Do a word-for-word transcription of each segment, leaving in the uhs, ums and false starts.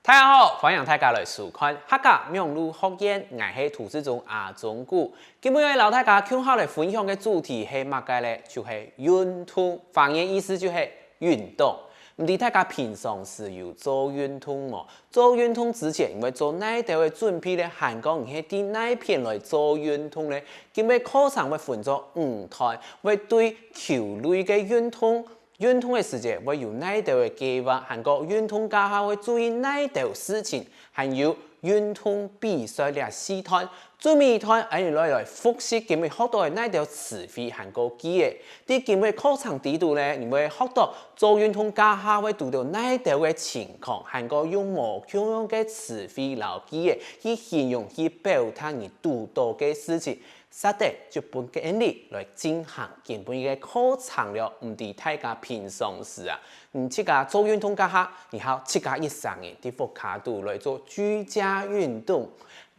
大家好，歡迎大家來收看客家網路學院，𠊎係涂志忠阿忠牯。今晡日摎大家共下來分享个主題係麼个呢？就係運動，華語意思就係運動。毋知大家平常時有做運動無？做運動之前，你會做哪兜个準備呢？還過你係在哪片來做運動呢？今晡日課程會分做五段，會對球類个運動、運動个時節會有哪兜个計畫，還過運動該下會注意哪兜事情，還有運動比賽這四段。最尾一段，𠊎等來來複習今晡日學到个哪兜詞彙還過句仔。在今晡日課程裡肚呢，你會學到做運動該下會堵到哪兜个情況，還過用無共樣个詞彙摎句仔去形容、去表達你堵到个事情。 續等就分𠊎等來進行今晡日个課程了。毋知大家平常時啊，你自家做運動該下，你還自家一儕人在屋下肚來做居家運動，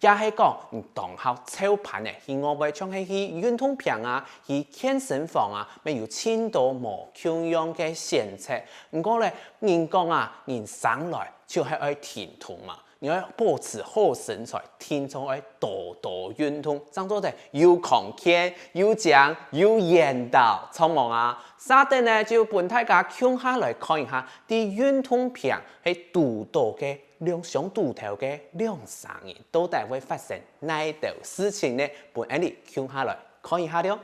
也係講你當好湊伴仔，去外背像係去運動坪啊，去健身房啊，乜有盡多無共樣个選擇。毋過呢，人講啊，人生來就係愛停動嘛。 你愛保持好身材，定著愛多多運動，正做得又康健、又靚、又緣投，著無啊？續等呢，就分大家共下來看一下，在運動坪係堵到个兩、相堵頭个兩儕人，到底會發生哪兜事情呢？分𠊎等共下來看一下了。